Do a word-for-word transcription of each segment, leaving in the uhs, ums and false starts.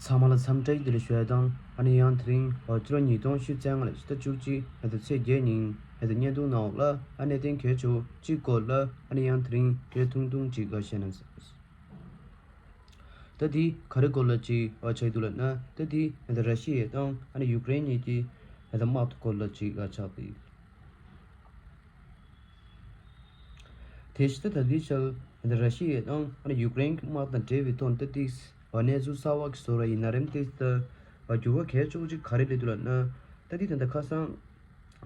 ཚང་མ་ལ་འཚམས་འདྲི་བདེ་ལེགས་ཞུ་ཡ་དང་། ཨ་ནི་ཡང་དེ་རིང་ཕྱི་ལོ་ཉིས་སྟོང་ཉི་ཤུ་རྩ་ལྔ་ལོའི་ཕྱི་ཟླ་བཅུ་གཅིག་ཕྱི་ཟླ་ཚེས་བརྒྱད་ཉིན་ཕྱི་ཟླ་བརྙན་ཐུང་ནང་ལ་ཨ་ནི་གནད་དོན་གལ་ཆེ་བོ་གཅིག་སྐོར་ལ་ཨ་ནི་ཡང་དེ་རིང་སྐད་ཐུང་ཐུང་ཅིག་བཤད་ན། ད་དེ་ག་རེ་སྐོར་ལ་ཅིག་ཆགས་འདུག་ལབ་ན། ད་དེ་ར་ཤི་ཡ་དང་ཨ་ནི་ཡུཀ་རེན་གཉིས་ཀྱི་དམག་དེ་སྐོར་ལ་ཅིག་ཆགས་འདུག་དེ་བཞིན་ད་ལྟའི་ཆར་ར་ཤི་ཡ་དང་ཡུཀ་རེན་གྱི་དམག་དང་འབྲེལ་བའི་ཐོག་ནས་ཏོག་ཙམ་གནས་ཚུལ་གསར་པ་ཞིག་བཟོ་ར་ཡིན་ན་རེམ་ཏོག་ཙམ་འགྱུར་བ་གལ་ཆེ་བོ་ཅིག་ག་རེ་སླེབས་འདུག་ལབ་ན། ད་དེ་ད་ལྟ་ཁ་སང་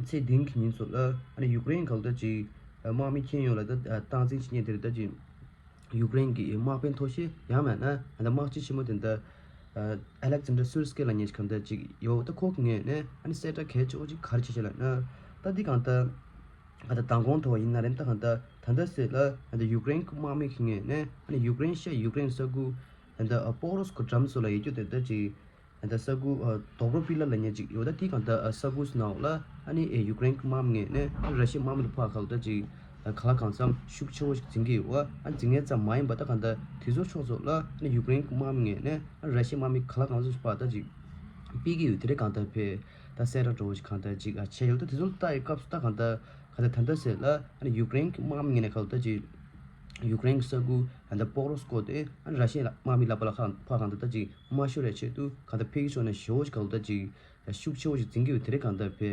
ཚེས་བདུན་གྱི་ཉིན་ཚོ་ལ་ཡུཀ་རེན་གྱི་ད་ཅིག་དམག་མི་ཁྱོན་ཡོངས་ལ་ད་སྟངས་འཛིན་བྱེད་མཁན་དེ་རེད། ད་ཅིག་ཡུཀ་རེན་གྱི་དམག་དཔོན་མཐོ་ཤོས་ཡང་མིན་ན་ད་དམག་སྤྱི་ཆེན་མོ་དེ་ད་ཨ་ལེག་ཛན་ཌར་སུར་སྐེ་ལབ་མཁན་ཞིག་གམ་ད་ཅིག་ཡོད། ད་ཁོ་གི་ངོས་ནས་ཨ་ནི་གསལ་བསྒྲགས་གལ་ཆེ་བོ་ཅིག་ག་རེ་བྱས་ཤག་ལབ་ན། ད་འདི་གང་ལྟར་ཨ་ད་མདང་དགོང་ཐོག་ཡིན་ན་རེད། ད་གང་ལྟར་ད་ལྟ་ཟེར་ལ་ཨ་ད་ཡུཀ་རེན་གྱི་དམག་མི་གི་ངོས་ནས་ཨ་ནི་ཡུཀ་རེན་ཤར་ཡུཀ་རེན་ས་ཁུལ་ཨ་ད་ཨ་པོག་རོ་སི་ཀོ་འགྲམ་སོགས་ལ་ཡོད་རྒྱུ་དེ་ད་ཅིག་ད་ས་ཁུལ་ཨ་དོབ་རོ་པི་ལ་ལབ་མཁན་ཅིག་ཡོད། ད་དེ་གང་ལྟར་ཨ་ས་ཁུལ་ནང་ལ་ཨ་ནི་ཨེ་ཡུཀ་རེན་གྱི་དམག་མི་ངོས་ནས་ཨ་ར་ཤི་ཡའི་དམག་མི་ལ་ཕར་གང་ལྟར་ཅིག་ཨ་ག་ལ་གང་འཚམ་ཤུགས་ཆེ་བོ་ཞིག་འཛིན་གྱི་ཡོད་པ། ཨ་འཛིན་མཁན་ཙམ་མ་ཡིན་པ་ད་གང་ལྟར་དེ་ཚོ་ཕྱོགས་ཚོ་ལ་ཨ་ནི་ཡུཀ་རེན་གྱི་དམག་མི་ངོས་ནས་ཨ་ར་ཤི་ཡའི་དམག་མི་ག་ལ་གང་འཚམ་ཞིག་ཕར་ད་ཅིག་ཕུད་ཀྱི་ཡོད། དེ་རེད། གང་ལྟར་ཕེ་ད་གསལ་བསྒྲགས་འདྲ་བོ་ཞིག་གང་ལྟར་ཅིག་ཨ་བྱས་ཡོད། ད་དེ་ཚོ་ལ་ལྟ་ཡི་སྐབས་སུ་ད་གང་ལྟར་གང་ལྟར་ད་ལྟ་ཟེར་ལ་ཨ་ནི་ཡུཀ་རེན་གྱི་དམག་མི་ངོས་ནས་གང་ལྟར་ཅིག་ཡུཀ་རེན་གྱི་ས་ཁུལ་ད་ལྟ་པོག་རོ་སི་ཀོ་དེ་ཨ་ནི་ར་ཤི་ཡའི་དམག་མི་ལ་ཕར་ལ་ཁ་ཕར་གང་ལྟར་ད་ཅིག་མ་ཤོར་བའི་ཆེད་དུ་གང་ལྟར་ཕེ་གི་ཕྱོགས་ནས་ཞེ་བོ་ཞིག་གང་ལྟར་ཅིག་ཤུགས་ཆེ་བོ་ཞིག་འཛིན་གྱི་ཡོད། དེ་རེད། གང་ལྟར་ཕེ་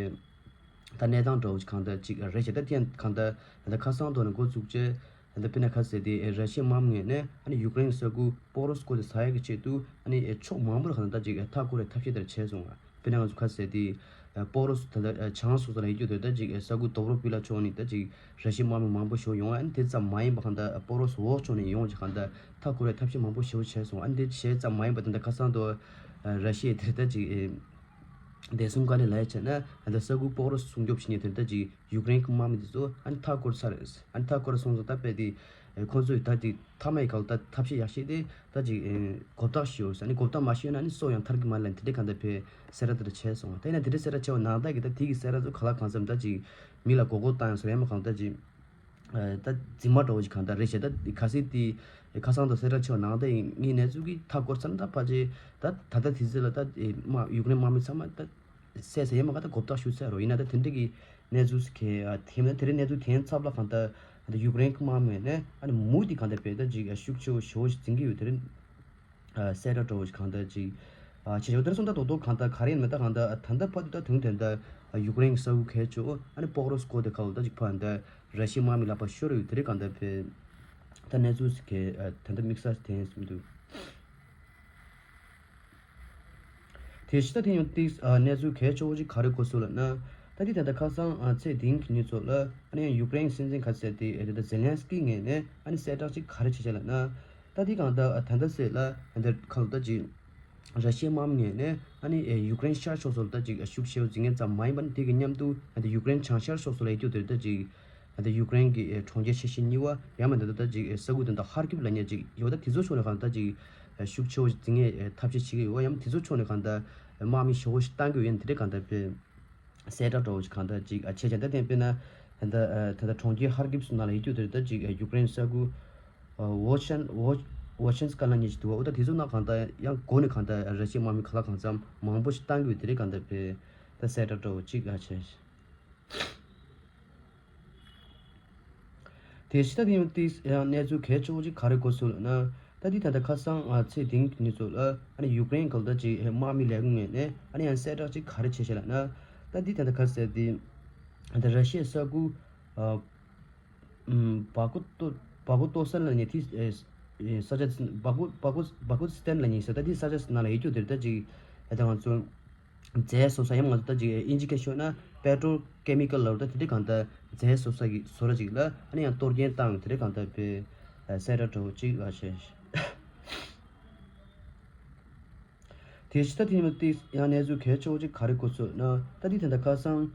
ད་གནས་སྟངས་འདྲ་བོ་ཞིག་གང་ལྟར་ཅིག་རེད་ཤག་ད་དེ་ཡང་གང་ལྟར་ད་ལྟ་ཁ་སང་ཐོག་ནས་འགོ་བཙུགས་བྱས། ད་ལྟ་དཔེར་ན་ཁ་ཟེར་དེ་ཨེ་ར་ཤི་ཡའི་དམག་མི་ངོས་ནས་ཨ་ནི་ཡུཀ་རེན་ས་ཁུལ་པོག་རོ་སི་ཀོ་དེ་ཟ་ཡག་གི་ཆེད་དུ་ཨ་ནི་ཨེ་ཕྱོགས་མང་པོ་ལ་གང་ལྟར་ཅིག་ཨེ་མཐའ་སྐོར་རེ་ཐབས་ཤེས་དེར་བྱས་སོང་བ། དཔེར་ན་ང་ཚོ་ཁ་ཟེར་དེ་ཨེ་པོག་རོ་སི་ད་ལྟ་ཨེ་བྱང་སོགས་ས་ལ་ཡོད་རྒྱུ་དེ་ད་ཅིག་ཨེ་ས་ཁུལ་དོབ་རོ་པི་ལ་ཕྱོགས་ནས་ད་ཅིག་ར་ཤི་ཡའི་དམག་མི་མང་པོ་ཞིག་ཡོང་བ། ཨ་ནི་དེ་ཙམ་མ་ཡིན་པ་གང་ལྟར་ཨེ་པོག་རོ་སི་འོག་ཕྱོགས་ནས་ཡོང་བྱས་གང་ལྟར་མཐའ་སྐོར་རེ་ཐབས་ཤེས་མང་པོ་ཞིག་བྱས་སོང་བ། ཨ་ནི་དེ་བྱས་ཙམ་མ་ཡིན་པ་ད་ལྟ་ཁ་སང་དུ་ཨེ་ར་ཤི་ཡའི་དེ་ད་ཅིག་ཨེ་བདེ་སྲུང་བཀའ་བློན་ལགས་བྱས་ན་ད་ལྟ་ས་ཁུལ་པོག་རོ་སི་སྲུང་སྐྱོབ་བྱེད་མཁན་དེ་ད་ཅིག་ཡུཀ་རེན་གྱི་དམག་མི་དེ་ཚོ་ཨ་ནི་མཐའ་བསྐོར་ཚར་རེད། ཨ་ནི་མཐའ་བསྐོར་སོང་ཙང་ད་དཔེ་དེ་ཁོང་ཚོས་ད་དེ་མཐའ་མའི་གང་ལྟར་ཐབས་ཤེས་ཡག་ཤོས་དེ་ད་ཅིག་མགོ་བཏགས་ཞུ། ཨ་ནི་མགོ་བཏགས་མ་ཞུས་ན་ཨ་ནི་སྲོག་ཡང་ཐར་གྱི་མ་རེད་ལབ་དེ་འདྲའི་གང་ལྟར་ཕེ་གསལ་བསྒྲགས་དེ་འདྲ་བྱས་སོང་བ། དེ་ཡིན་ན་དེ་འདྲའི་གསལ་བསྒྲགས་བྱས་པ་ནང་ལྟར་གྱི་ད་དེ་གི་གསལ་བསྒྲགས་ཚོ་ག་ལ་གང་འཚམ་ད་ཅིག་མི་ལ་མགོ་སྐོར་བཏང་ཡང་ཟེར་ཡ་མ་གང་ལྟར་ཅིག་ད་རྫུན་མ་འདྲ་བོ་ཞིག་གང་ལྟར་རེད་ཤག་ད་གལ་སྲིད་དེ་ཁ་སང་དུ་གསལ་བསྒྲགས་བྱས་པ་ནང་ལྟར་ངའི་གནས་ཚུལ་གྱི་མཐའ་བསྐོར་ཚར་ན་ད་ཕལ་ཆེར་ད་ད་ལྟ་དེ་ཚོ་ལ་ད་དམག་ཡུཀ་རེན་དམག་མི་ཚང་མ་ད་བསད་ཚར་ཡ་མ་གང་ལྟར་མགོ་བཏགས་ཞུས་ཚར་རོ། ཡིན་ན་ད་དེ་འདྲ་གི་གནས་ཚུལ་ཞིག་གལ་ཐེབས་ན་དེ་རིང་གནས་ཚུལ་དེ་ཚབ་ལ་གང་ལྟར་ད་ཡུཀ་རེན་གྱི་དམག་མི་ནས་ཨ་ནི་མུ་མཐུད་གང་ལྟར་ཕེ་ད་ཅིག་ཤུགས་ཆེ་བོ་ཞེ་བོ་ཞིག་འཛིན་གྱི་ཡོད། དེ་རིང་ཨ་གསལ་བསྒྲགས་འདྲ་བོ་ཞིག་གང་ལྟར་ཅིག་ཨ་བྱས་ཡོད། དེར་སོང་ད་རྡོག་རྡོག་གང་ལྟར་ག་རེ་ཡིན་མིན་ད་གང་ལྟར་ཨ་ད་ལྟ་བར་དུ་ད་དུང་དེ་འདྲ་ཨ་ཡུཀ་རེན་གྱི་ས་ཁུལ་གལ་ཆེ་བོ་ཨ་ནི་པོག་རོ་སི་ཀོ་དེ་ག་ལ་ད་ཅིག་ཕར་ད་ར་ཤི་ཡའི་དམག་མི་ལག་པར་ཤོར་ཡོད། དེ་རིང་གང་ལྟར་ཕེ་ད་གནས་ཚུལ་ཞིག་གལ་ཨ་ད་ལྟ་དམིགས་བསལ་ཞིག་དེ་ཡིན་གསུངས་འདུག་དེ་ཕྱི་ད་དེ་ཡང་ཏིག་ཨ་གནས་ཚུལ་གལ་ཆེ་བོ་ཅིག་ག་རེ་གོ་སོང་ལབ་ན། ད་དེ་ད་ལྟ་ཁ་སང་ཨ་ཚེས་བདུན་གྱི་ཉིན་ཚོ་ལ་ཨ་ནི་ཡང་ཡུཀ་རེན་སྲིད་འཛིན་ག་ཚད་དེ་ཨ་ད་ལྟ་ཛེ་ལན་སི་ཀི་ངོས་ནས་ཨ་ནི་གསལ་བསྒྲགས་ཅིག་ག་རེ་བྱས་བྱས་ལབ་ན། ད་དེ་གང་ལྟར་ཨ་ད་ལྟ་ཟེར་ལ་ཨ་ད་ཁ་ལོ་ད་ཅིག་ར་ཤི་ཡའི་དམག་མི་ངོས་ནས་ཨ་ནི་ཨེ་ཡུཀ་རེན་ཤར་ཕྱོགས་སུ་ད་ཅིག་ཤུགས་ཆེ་བོ་འཛིན་མཁན་ཙམ་མ་ཡིན་པར་དེ་གི་མཉམ་དུ་ཨ་ད་ཡུཀ་རེན་བྱང་ཤར་ཕྱོགས་སུ་ལ་ཡོད་རྒྱུ་དེར་ད་ཅིག་ཨ་ད་ཡུཀ་རེན་གྱི་ཨེ་གྲོང་ཁྱེར་ཆེ་ཤོས་གཉིས་པ་ཡང་མིན་ད་ད་ད་ཅིག་ཨེ་ས་ཁུལ་དེ་འདྲ་ཧར་ཀིབ་ལབ་མཁན་ཅིག་ཡོད། ད་དེ་ཚོ་ཕྱོགས་ནས་གང་ད་ཅིག་ཨེ་ཤུགས་ཆེ་བོ་འཛིན་མཁན་ཨེ་ཐབས་ཤེས་བྱེད་ཀྱི་ཡོད། ཡང་དེ་ཚོ་ཕྱོགས་ནས་གང་ད་དམག་མི་ཞེ་བོ་ཞིག་བཏང་གི་ཡོད། ཡང་དེ་འདྲ་གང་ད་དཔེ་གསལ་བསྒྲགས་འདྲ་བོ་ཞིག་གང་ལྟར་ཅིག་ཨ་བྱས་ཀྱང་ད་ཐེངས་དཔེར་ན་ད་ལྟ་ཨ་ད་ལྟ་གྲོང་ཁྱེར་ཧར་ཀིབ་སོགས་ནང་ལ་ཡོད་རྒྱུ་དེར་ད་ཅིག་ཨ་ཡུཀ་རེན་ས་ཁུལ་ཨ་ཝོ་ཆན་ཝོ་ཝོ་ཆན་སི་ཀ་ལབ་མཁན་ཞིག་འདུག་པ། འོ་ད་དེ་ཚོ་ནང་གང་ལྟར་ཡང་འགོ་ནས་གང་ལྟར་ར་ཤི་ཡའི་དམག་མི་ག་ལ་གང་འཚམ་མང་པོ་ཞིག་བཏང་གི་ཡོད། དེ་རིང་གང་ལྟར་དཔེ་ད་གསལ་བསྒྲགས་འདྲ་བོ་ཅིག་ཨ་བྱས། དེ་ཕྱི་ད་དེ་ཡང་ཏིག་ཡང་གནས་ཚུལ་གལ་ཆེ་བོ་ཅིག་ག་རེ་གོ་སོང་ལབ་ན། ད་དེ་ད་ལྟ་ཁ་སང་ཨ་ཚེས་བདུན་གྱི་ཉིན་ཚོ་ལ་ཨ་ནི་ཡུཀ་རེན་གང་ལྟར་ཅིག་དམག་མི་ལས་ཁུངས་ངོས་ནས་ཨ་ནི་ཡང་གསལ་བསྒྲགས་ཅིག་ག་རེ་བྱས་ཤག་ལབ་ན། ད་དེ་ད་ལྟ་ག་ཟེར་དེ་ད་ར་ཤི་ཡའི་ས་ཁུལ་ཨ་ཨམ་བ་ཀུ་ཏོ་བ་ཀུ་ཏོ་སན་ལབ་མཁན་དེ་ཨེ་ས་ཆ་བ་ཀུ་བ་ཀུ་བ་ཀུ་སི་ཏན་ལབ་མཁན་ས་ད་དེ་ས་ཆ་ནང་ལ་ཡོད་རྒྱུ་དེར་ད་ཅིག་ཨ་ད་ང་ཚོ། རྫས་བཟོ་ས་ཡང་ང་ཚོ་ད་ཅིག་ཨིན་ཇི་སྐད་ཤོད་ན་པེ་ཊོ་ཀེ་མི་ཀལ་ལབ་ད་དེ་འདྲ་གང་ལྟར་རྫས་བཟོ་ས་གི་བཟོ་གྲྭ་ཅིག་ལ་ཨ་ནི་ཡང་གཏོར་སྐྱོན་བཏང་དེ་འདྲ་གང་ལྟར་དཔེ་གསལ་བསྒྲགས་འདྲ་བོ་ཅིག་ཨ་བྱས། དེ་ཕྱི་ད་དེ་ཉིན་མ་ཏིག་ཡང་གནས་ཚུལ་གལ་ཆེ་བོ་ཅིག་ག་རེ་གོ་སོང་ན། ད་དེ་ད་ལྟ་ཁ་སང་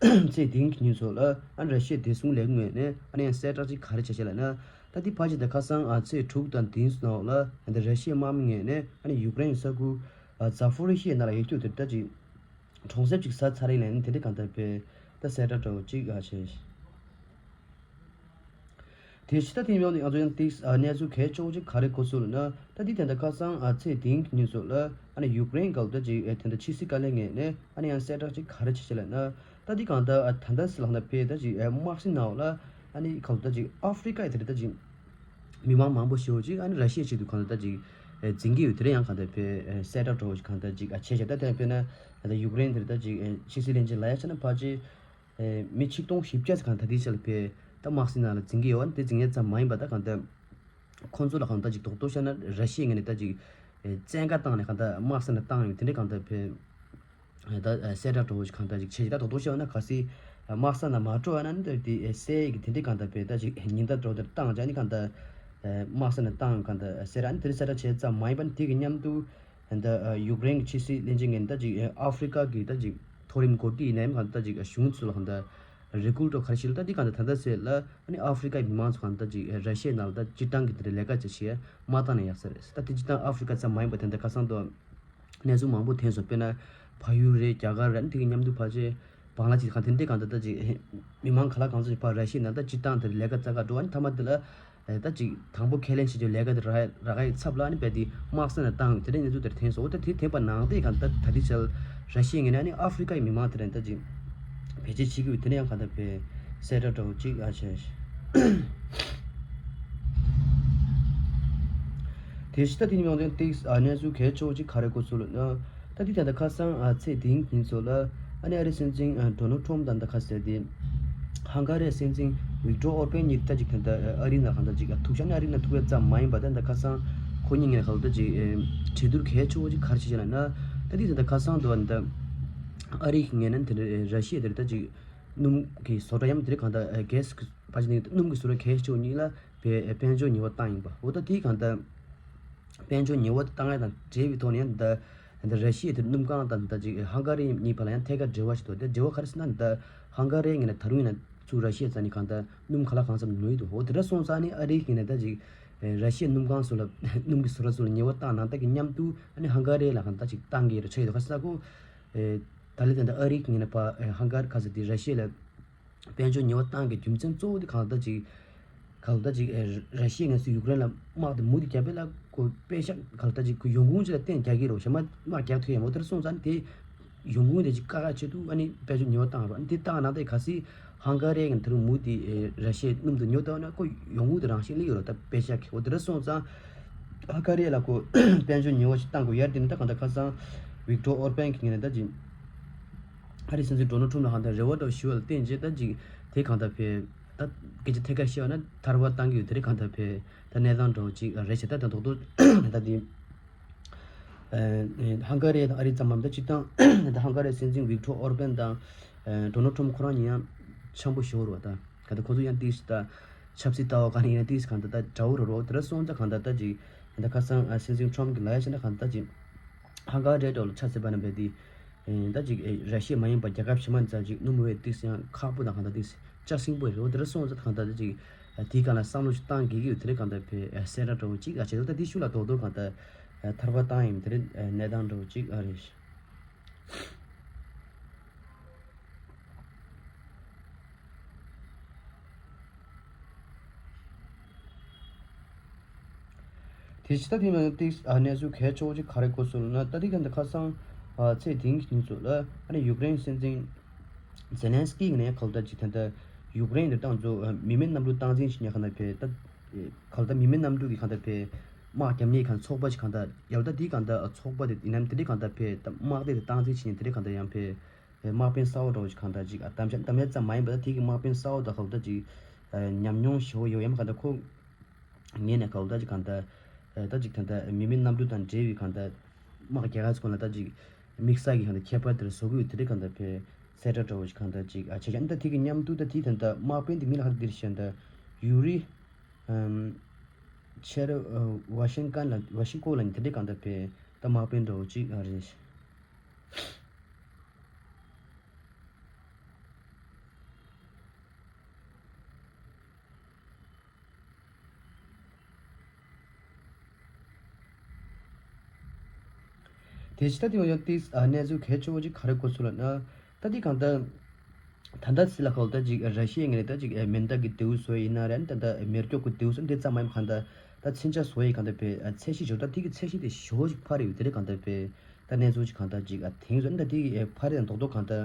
ཚེས་བདུན་གྱི་ཉིན་ཚོ་ལ་ཨ་ནི་ར་ཤི་ཡའི་བདེ་སྲུང་ལས་ཁུངས་ངོས་ནས་ཨ་ནི་ཡང་གསལ་བསྒྲགས་ཅིག་ག་རེ་བྱས་བྱས་ལབ་ན། ད་དེ་ཕལ་ཆེར་ད་ཁ་སང་ཨ་ཚེས་དྲུག་དང་བདུན་ཚོ་ནང་ལ་ཨ་ནི་ར་ཤི་ཡའི་དམག་མི་ངོས་ནས་ཨ་ནི་ཡུཀ་རེན་ས་ཁུལ་ཨ་ཛ་ཕོ་རི་ཤི་ཡ་ནང་ལ་ཡོད་རྒྱུ་དེ་ད་ཅིག་གྲོང་གསེབ་ཅིག་ཟ་ཚར་ཡིན་ལ་ནི་དེ་འདྲ་གང་ལྟར་དཔེ་ད་གསལ་བསྒྲགས་འདྲ་བོ་ཅིག་ཨ་བྱས། དེ་ཕྱི་ད་ཐེངས་ཡོང་དུས་ང་ཚོ་ཡང་ཏིག་ཨ་གནས་ཚུལ་གལ་ཆེ་བོ་ཅིག་ག་རེ་གོ་སོང་ལབ་ན། ད་འདི་དེ་འདྲ་ཁ་སང་ཨ་ཚེས་དེང་གི་ཉིན་སོགས་ལ་ཨ་ནི་ཡུཀ་རེན་གལ་ཏེ་ཅིག་ཨེ་དེ་འདྲ་ཕྱི་སྲིད་བཀའ་བློན་ངོས་ནས་ཨ་ནི་ཡང་གསལ་བསྒྲགས་ཅིག་ག་རེ་བྱས་བྱས་ལབ་ན། ད་འདི་གང་ལྟར་ཨ་ད་ལྟ་སི་ལ་ཧ་ན་ཕེ་ད་ཅིག་ཨེ་དམག་སྲིད་ནང་ལ་ཨ་ནི་གལ་ཏེ་ཅིག་ཨ་ཧྥི་རི་ཀ་ཡི་དེ་རེད་ད་ཅིག་མི་མང་མང་པོ་ཞེ་བོ་ཅིག་ཨ་ནི་ར་ཤི་ཡའི་ཆེད་དུ་གང་ལྟར་ད་ཅིག་ཨེ་འཛིན་གྱི་ཡོད། དེ་རེད་ཡང་གང་ལྟར་ཕེ་ཨེ་གསལ་བསྒྲགས་འགྲོ་བོ་ཅིག་གང་ལྟར་ཅིག་ཨ་བྱས་བྱས་ད་དེ་ཕེ་ན་ད་ལྟ་ཡུཀ་རེན་དེ་རེད་ད་ཅིག་ཨེ་ཕྱི་སྲིད་བློན་ཆེན་ལ་ཡ་བྱས་ན་ཕལ་ཆེར། ཨེ་མི་ཆིག་སྟོང་བཞི་བརྒྱ་ཙམ་གང་ད་ལྟའི་ཆར་ལ་ཕེ་ད་དམག་སྲིད་ནང་ལ་འཛིན་གྱི་ཡོད་པ་ནི་དེ་འཛིན་མཁན་ཙམ་མ་ཡིན་པ་ད་གང་ལྟར་ཁོང་ཚོ་ལ་གང་ལྟར་ཅིག་རྡོག་རྡོག་བཤད་ན་ར་ཤི་ཡའི་ངོས་ནས་ད་ཅིག་ཨེ་བཙན་བཀའ་བཏང་ནས་གང་ལྟར་དམག་སྲིད་ནང་བཏང་ཡོད་དེ་འདྲའི་གང་ལྟར་ཕེ་ད་ཨེ་གསལ་བསྒྲགས་འགྲོ་བ་ཞིག་གང་ལྟར་ཅིག་བྱས་ཅིག་ད་རྡོག་རྡོག་བཤད་ན་གལ་སྲིད་དམག་ས་ནང་མ་འགྲོ་བ་ན་ནི་དེ་དེ་ཨེ་གསལ་ཡས་ཀྱི་དེ་འདྲའི་གང་ལྟར་ཕེ་ད་ཅིག་ཉེན་བརྡ་འགྲོ་དེར་བཏང་བྱས་ནི་གང་ལྟར་ཨེ་དམག་སྲིད་ནང་བཏང་ཡོད་གང་ལྟར་གསལ་ར་ནི་དེ་རིང་གསལ་བསྒྲགས་བྱས་ཙམ་མ་ཡིན་པ་ནི་དེ་གི་མཉམ་དུ། ད་ཡུཀ་རེན་གྱི་ཕྱི་སྲིད་བློན་ཆེན་ངོས་ནས་ད་ཅིག་ཨ་ཧྥི་རི་ཀ་གི་ད་ཅིག་མཐོ་རིམ་འགོ་ཁྲིད་ཡིན་ནའི་གང་ལྟར་ད་ཅིག་གཞུང་ཚོ་ལ་གང་ལྟར་རེ་སྐུལ་འགྲོ་ག་རེ་ཞིག་ལ་ད་འདི་གང་ལྟར་ད་ལྟ་ཟེར་ལ་ཨ་ནི་ཨ་ཧྥི་རི་ཀའི་མི་མང་ཚོ་གང་ལྟར་ཅིག་ར་ཤི་ཡའི་ནང་ལ་ད་སྤྱིར་བཏང་གི་དེ་འདྲ་ལས་ཀ་བྱེད་ཤེས་མ་བཏང་ན་ཡག་ས་རེད། ད་དེ་སྤྱིར་བཏང་ཨ་ཧྥི་རི་ཀ་ཙམ་མ་ཡིན་པ་དེ་འདྲ་ཁ་སང་དུ་གནས་ཚུལ་མང་པོ་ཐོན་སོང་། དཔེར་ན་བལ་ཡུལ་རེད། རྒྱ་གར་རེད། ཨ་ནི་དེ་གི་མཉམ་དུ་ཕལ་ཆེར་བང་ལ་ཅིག་གང་དེ་འདྲའི་གང་ལྟར་ད་ཅིག་མི་མང་ག་ལ་གང་ཚོ་ཞིག་ཕར་ར་ཤི་ཡའི་ནང་ད་སྤྱིར་བཏང་དེ་ལས་ཀ་བཙལ་ག་འགྲོ། ཨ་ནི་མཐའ་མ་དེ་ལ། ད་ཅིག་དང་པོ་ཁས་ལེན་བྱེད་རྒྱུ་ལས་ཀ་དེ་རག་རག་ཡའི་ཚབ་ལ་ཨ་ནི་རྦད་དེ་དམག་ས་ནས་བཏང་དེ་འདྲའི་གནས་ཚུལ་དེར་ཐོན་སོང་། འོ་ད་དེ་ཐོན་པ་ནང་བཞིན་གང་ལྟར་ད་ལྟའི་ཆར་ར་ཤི་ཡའི་ངོས་ནས་ཨ་ནི་ཨ་ཧྥི་རི་ཀའི་མི་མང་དེ་རེད་ད་ཅིག་བེད་སྤྱོད་བྱེད་ཀྱི་ཡོད། དེ་ནས་ཡང་གང་ལྟར་བེད་གསལ་བསྒྲགས་འདྲ་བོ་ཅིག་ཨ་བྱས། དེ་ཕྱི་ད་དེ་ནི་ཡོང་དོན་ཏིག་ཨ་གནས་ཚུལ་གལ་ཆེ་བོ་ཅིག་ག་རེ་གོ་སོང་ལབ་ན། ད་དེ་ད་ལྟ་ཁ་སང་ཨ་ཚེས་དེང་ཉིན་ཚོ་ལ་ཨ་ནི་ཨ་རིའི་སྲིད་འཛིན་ཨ་ཌོ་ནལ་ཊམ་དང་ད་ཁ་གསལ་ཏེ། ཧང་ག་རིའི་སྲིད་འཛིན་ཝིག་ཏོར་ཨོར་པན་གཉིས་ད་ཅིག་ད་ལྟ་ཨ་རིའི་ནང་གང་ལྟར་ཅིག་ཐུག་ཤག་ནི་ཨ་རིའི་ནང་ཐུག་ཡ་ཙམ་མ་ཡིན་པ་ད་ལྟ་ཁ་སང་ཁོ་གཉིས་ངས་གང་ལྟར་ཅིག་གྲོས་བསྡུར་གལ་ཆེ་བོ་ཅིག་ག་རེ་བྱས་ཤག་ལབ་ན། ད་དེ་ད་ལྟ་ཁ་སང་དུ་ད་ཨ་རི་གི་ངོས་ནས་དེ་ར་ཤི་ཡ་དེར་ད་ཅིག་སྣུམ་གྱི་བཟོ་གྲྭ་ཡང་དེ་རིང་གང་ལྟར་གྷེ་སི་ཕལ་ཆེར་ནི་སྣུམ་གྱི་བཟོ་གྲྭ་གལ་ཆེ་བོ་གཉིས་ལ་བའི་དཔལ་འབྱོར་ཉེས་པ་བཏང་ཡིན་པ། འོ་ད་དེའི་གང་ལྟར་དཔལ་འབྱོར་ཉེས་པ་བཏང་ཡ་དང་འབྲེལ་བའི་ཐོག་ནས་ཡང་ད་ད་ར་ཤི་ཡའི་དེ་སྣུམ་ཁང་དང་ད་ཅིག་ཧང་ག་རི་གཉིས་བར་ལ་ཡང་ཐད་ཀར་འབྲེལ་བ་ཞིག་འདུག་དེ་འབྲེལ་བ་ག་རེ་ཟེར་ན་ད་ཧང་ག་རི་ངོས་ནས་ད་རུང་ཡིན་ན་ཚུར་ར་ཤི་ཡའི་རྩ་ནས་གང་ལྟར་སྣུམ་ག་ལ་གང་འཚམ་ཉོ་ཡི་འདུག་འོ་དེ་འདྲ་སོང་ཙང་ནི་ཨ་རིའི་ངོས་ནས་ད་ཅིག་ར་ཤི་ཡའི་སྣུམ་ཁང་ཚོ་ལ་སྣུམ་གྱི་བཟོ་གྲྭ་ཚོ་ལ་ཉེས་པ་བཏང་གནང་སྟངས་ཀྱི་མཉམ་དུ་ཨ་ནི་ཧང་ག་རི་ལ་གང་ལྟར་ཅིག་བཏང་གི་རེད་ཆགས་ཡོད་འདུག་ག་རེ་ཟེར་ན་ཁོ། ད་ལྟ་དེ་འདྲ་ཨ་རིའི་ངོས་ནས་ཕར་ཧང་ག་རི་ག་ཚོད་དེ་ར་ཤི་ཡ་ལ་དཔལ་འབྱོར་ཉེས་པ་བཏང་གི་རྒྱུ་མཚན་གཙོ་བོ་དེ་གང་ལྟར་ཅིག་གང་ལྟར་ཅིག་ཨེ་ར་ཤི་ཡ་ངོས་སུ་ཡུཀ་རེན་ལ་དམག་དེ་མུ་མཐུད་རྒྱག་པ་ལ་ཁོ་པེ་ཤག་གང་ལྟར་ཅིག་ཁོ་ཡོང་ཁུངས་ཅིག་ལ་བརྟེན་རྒྱག་གི་རེད། གཞན་མ་དམག་རྒྱག་ཐུབ་ཡ་མོ་དེར་སོང་ཙང་དེ་ཡོང་ཁུངས་དེ་ཅིག་བཀག་ཆེད་དུ་ཨ་ནི་དཔལ་འབྱོར་ཉེས་པ་བཏང་རོགས། ཨ་ནི་དེ་བཏང་ན་དེ་གལ་སྲིད་ཧང་ག་རི་ཡ་ངོས་དེ་རུ་མུ་མཐུད་ཨེ་ར་ཤི་ཡའི་སྣུམ་དེ་ཉོ་ཐུབ་ན་ཁོ་ཡོང་ཁུངས་དེ་རང་བཞིན་སླེབས་ཡོད་རེད། ད་པེ་ཤག་གི་འོ་དེ་འདྲ་སོང་ཙང་ཧང་ག་རི་ཡ་ལ་ཁོ་དཔལ་འབྱོར་ཉེས་པ་ཞིག་བཏང་དགོས་ཡ་དེ་ནི་ད་གང་ལྟར་ཁ་སང་ཝིག་ཏོར་ཨོར་པན་གྱི་ངོས་ནས་ད་ཅིག་ཨ་རིའི་སྲིད་འཛིན་ཌོ་ནལ་ཊམ་ལ་གང་ལྟར་རེ་བ་འདྲ་ཞུ་བ་ལ་བརྟེན་རྗེས་ད་ཅིག་དེ་གང་ལྟར་བས་ད་སྐད་ཆ་ཐད་ཀར་བཤད་པ་ན་ཐར་པ་བཏང་གི་ཡོད། དེ་རེད་གང་ལྟར་བས་ད་གནས་སྟངས་འདྲ་བོ་ཅིག་རེད་ཤག་ད་ད་རྡོག་རྡོག་ད་དེ་ཧང་ག་རི་དང་ཨ་རི་ཙམ་མམ་ད་སྤྱིར་བཏང་ད་ཧང་ག་རིའི་སྲིད་འཛིན་ཝིག་ཏོར་ཨོར་པན་དང་ཌོ་ནལ་ཊམ་ཁོ་རང་གཉིས་ཡང་འཆམ་པོ་ཞེ་པོ་རེད་པ། ད་གང་ལྟར་ཁོ་ཚོ་ཡང་ཏིས་ད་ཆབ་སྲིད་ལྟ་བ་ག་ནས་ཡིན་ན་ཏིས་གང་ལྟར་ད་འདྲ་བོ་རེད་པ། དེ་འདྲ་སོང་ཙང་གང་ལྟར་ད་ཅིག་ད་ཁ་སང་སྲིད་འཛིན་ཊམ་གྱི་ལ་ཡ་བྱས་ན་གང་ལྟར་ཅིག་ཧང་ག་རི་འདྲ་བོ་ལ་ཆ་མཚོན་པ་ན་བས་དེ། ཨེ་ད་ཅིག་ཨེ་ར་ཤི་ཡ་མ་ཡིན་པ་རྒྱལ་ཁབ་གཞན་མ་ནས་ཙམ་ཅིག་སྣུམ་བས་ཏིག་ཙམ་ཡང་ཁག་པོ་དང་གང་ལྟར་ཏིག་ཙམ་ལྕགས་སྲིན་པོ་རེད། འོ་དེ་འདྲ་སོང་ཙང་གང་ལྟར་ད་ཅིག་ཨ་དེའི་སྒང་ལ་བསམ་བློ་ཞིག་བཏང་དགོས་ཀྱི་ཡོད། དེ་རེད་གང་ལྟར་བས་ཨ་གསལ་བསྒྲགས་འདྲ་བོ་ཅིག་ཨ་བྱས་འདུག་ད་དེ་ཤུགས་ལ་རྡོག་རྡོག་གང་ལྟར་ཨ་ཐར་པ་བཏང་ཡིན། དེ་རེད་ཨ་གནས་སྟངས་འདྲ་བོ་ཅིག་ཨ་རེད། དེ་ཕྱི་ད་དེ་མ་ཏིག་ཨ་གནས་ཚུལ་གལ་ཆེ་བོ་ཅིག་ག་རེ་གོ་སོང་ལབ་ན། ད་དེ་ག་འདི་ཁ་སང་ཨ་ཚེས་དེང་གི་ཉིན་ཚོ་ལ་ཨ་ནི་ཡུཀ་རེན་སྲིད་འཛིན་ཛེ་ལན་སི་ཀི་ནས་གང་ལྟར་ཅིག་ད་ལྟ་ཡུཀ་རེན་འདི་ཏང་ཚོ་མི་མེད་གནམ་གྲུ་སྟངས་འཛིན་བྱེད་མཁན་གང་ལྟར་བས་ད་གང་ལྟར་མི་མེད་གནམ་གྲུ་གི་གང་ལྟར་བས་དམག་རྒྱབ་མཁན་གང་ཚོགས་པ་ཅིག་གང་ལྟར་ཡོད། ད་དེ་གང་ལྟར་ཚོགས་པ་དེ་ཡིན་ནམ་དེ་འདྲའི་གང་ལྟར་བས་ད་དམག་སྡེ་དེ་སྟངས་འཛིན་བྱེད་མཁན་དེ་འདྲའི་གང་ལྟར་ཡང་བས། དམག་དཔོན་གསར་པ་འདྲ་བོ་ཞིག་གང་ལྟར་ཅིག་ཨ་གཏམ་བཤད་གཏམ་ཡ་ཙམ་མ་ཡིན་པར་དེ་གི་དམག་དཔོན་གསར་པ་དང་གང་ལྟར་ཅིག་ཨ་ཉམས་མྱོང་ཞེ་པོ་ཡོད་ཡ་མ་གང་ལྟར་ཁོ་ངས་ནས་གང་ལྟར་ཅིག་གང་ལྟར་ཨ་ད་ཅིག་ད་ལྟ་མི་མེད་གནམ་གྲུ་དང་འབྲེལ་བའི་གང་ལྟར་དམག་རྒྱག་ཡ་ཚོ་གང་ལ་ད་ཅིག་དམིགས་བསལ་གྱི་གང་ལྟར་ཁྱད་པར་དེར་བཟོ་གི་ཡོད། དེ་འདྲའི་གང་ལྟར་བས་གསལ་བསྒྲགས་འདྲ་བོ་ཞིག་གང་ལྟར་ཅིག་ཨ་བྱས་ཀྱང་ད་དེ་གི་མཉམ་དུ་ད་དེ་ད་ལྟ་དམག་དཔོན་དེ་མིང་ལ་ཧར་འདིར་བཤད་ད་ཡུ་རི་ཨམ་ཆེར་ཝ་ཤིང་ཀན་ལ་ཝ་ཤིང་ཀོ་ལ་ནི་དེ་འདྲའི་གང་ལྟར་བས་ད་དམག་དཔོན་འདྲ་བོ་ཅིག་ཨ་རེད། དེ་ཕྱི་ད་དེ་ཡང་ཏིག་ཨ་གནས་ཚུལ་གལ་ཆེ་བོ་ཅིག་ག་རེ་གོ་སོང་ལབ་ན། ད་དེ་གང་ལྟར་ ད་ལྟ་སི་ལ་ཁོ་ད་ཅིག་ར་ཤི་ཡའི་ངོས་ནས་ད་ཅིག་མེ་མདའ་གི་མདེའུ་བཟོ་ཡི་ཡིན་ན་རེད། ད་ད་མེ་སྒྱོགས་ཀྱི་མདེའུ་བཟོ་འདི་ཙམ་མ་ཡིན་པ་གང་ལྟར་ད་མཚོན་ཆ་བཟོ་ཡི་གང་ལྟར་པའི་ཚད་གཞི་ཞིག་ད་དེ་གི་ཚད་གཞི་དེ་ཞེ་པོ་ཞིག་འཕར་ཡོད་དེ་རེད། གང་ལྟར་པའི་ད་གནས་ཚུལ་ཅིག་གང་ལྟར་ཅིག་ཨ་དེང་བཟོ་ད་དེ་གི་འཕར་ཡང་རྡོག་རྡོག་གང་ལྟར་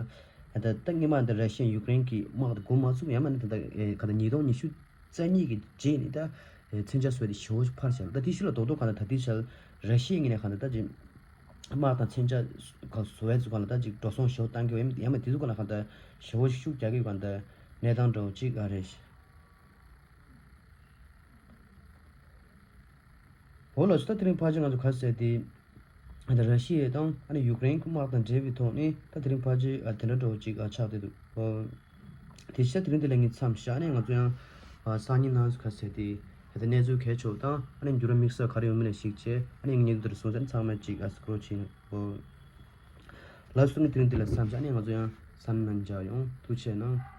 ད་ད་སྔོན་མ་ད་ར་ཤི་ཡ་ཡུཀ་རེན་གྱི་དམག་དེ་འགོ་མ་ཚུགས་ཡང་མ་ནི་ད་ད་གང་ལྟར་ཉིས་སྟོང་ཉི་ཤུ་རྩ་གཉིས་ཀྱི་རྗེས་ནས་ད་མཚོན་ཆ་བཟོ་ཡ་དེ་ཞེ་པོ་ཞིག་འཕར་ཤག་ད་དེ་ཤུལ་ལ་རྡོག་རྡོག་གང་ལྟར་ད་དེ་ཤར་ར་ཤི་ཡའི་ངོས་ནས་གང་ལྟར་ད་ཅིག་དམག་དང་མཚོན་ཆ་ག་བཟོ་བའི་ཚུལ་གང་ལ་ད་ཅིག་འགྲོ་སོང་ཞེ་པོ་བཏང་གི་ཡོད་ཡང་མ་དེ་ཚོ་གང་ལ་གང་ལྟར་ཞེ་པོ་ཤུགས་རྒྱག་གི་ཡོད། གང་ལྟར་གནས་སྟངས་འདྲ་བོ་ཅིག་ཨ་རེད། འོ་ལགས་སོ། ད་དེ་རིང་ཕལ་ཆེར་ང་ཚོ་ག་ཟེར་དེ་ད་ར་ཤི་ཡ་དང་ཨ་ནི་ཡུཀ་རེན་གྱི་དམག་དང་འབྲེལ་བའི་ཐོག་ནས་ད་དེ་རིང་ཕལ་ཆེར་ཨ་དེ་འདྲ་འདྲ་བོ་ཅིག་ཨ་ཆགས་བསྡད་འདུག་ཨོ། དེ་ཤ་དེ་རིང་དེ་ལ་ངས་མཚམས་བཞག་ནས་ང་ཚོ་ཡང་ཨ་སང་ཉིན་ནང་ག་ཟེར་དེ་ད་གནས་ཚུལ་གལ་ཆེ་བ་དང་ཨ་ནི་འགྱུར་བ་དམིགས་བསལ་ག་རེ་ཡོང་མིན་ལ་གཞིགས་བྱས་ཨ་ནི་ངས་ཉེ་དུ་དེར་སོང་ཙང་ཚང་མ་ཅིག་ཨ་སྐོར་བྱས་ནས་ཨོ། ལགས་སོ། ནི་དེ་རིང་འདི་ལ་མཚམས་བཞག་ནས་ང་ཚོ་ཡང་སང་ཉིན་ནང་མཇལ་ཡོང་། ཐུགས་རྗེ་གནང་།